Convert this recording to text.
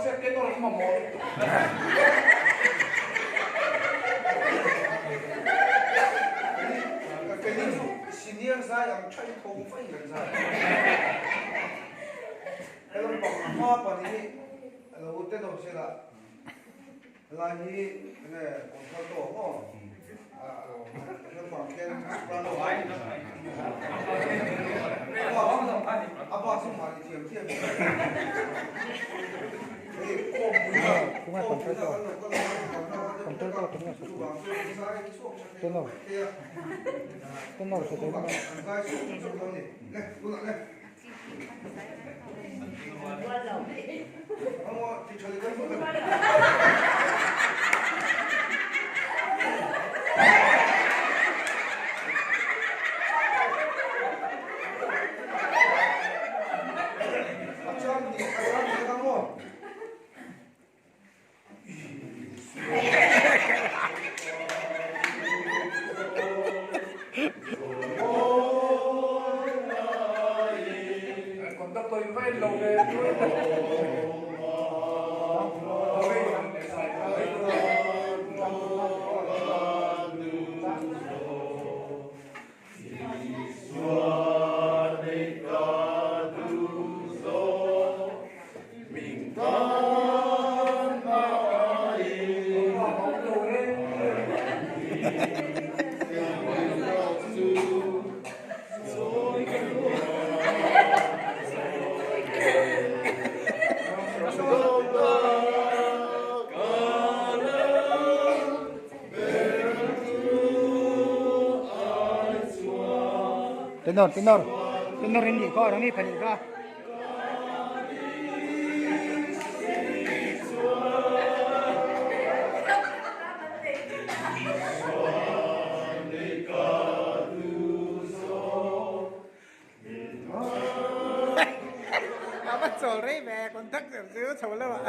Mahse tenor hi mamawh lutuk. Keini chu senior zai ang tha in thawng fai kan zai. He lampang a hma pan hi a lo tenor sela Helai hi enge contralto maw? Lampang khian soprano a bak chu mahni thiam thiam hei khawmpui na khawmpui na kan lo kal a chuvang chuan zai chhuak tha thei a an zai chhuak chauh dawn ni le tunah le. Conductor in va en lo ve. Tenor, tenor. Tenor in nih kha, rang i phanih kha. A va chawl rei ve, conductor chu chho lo ah.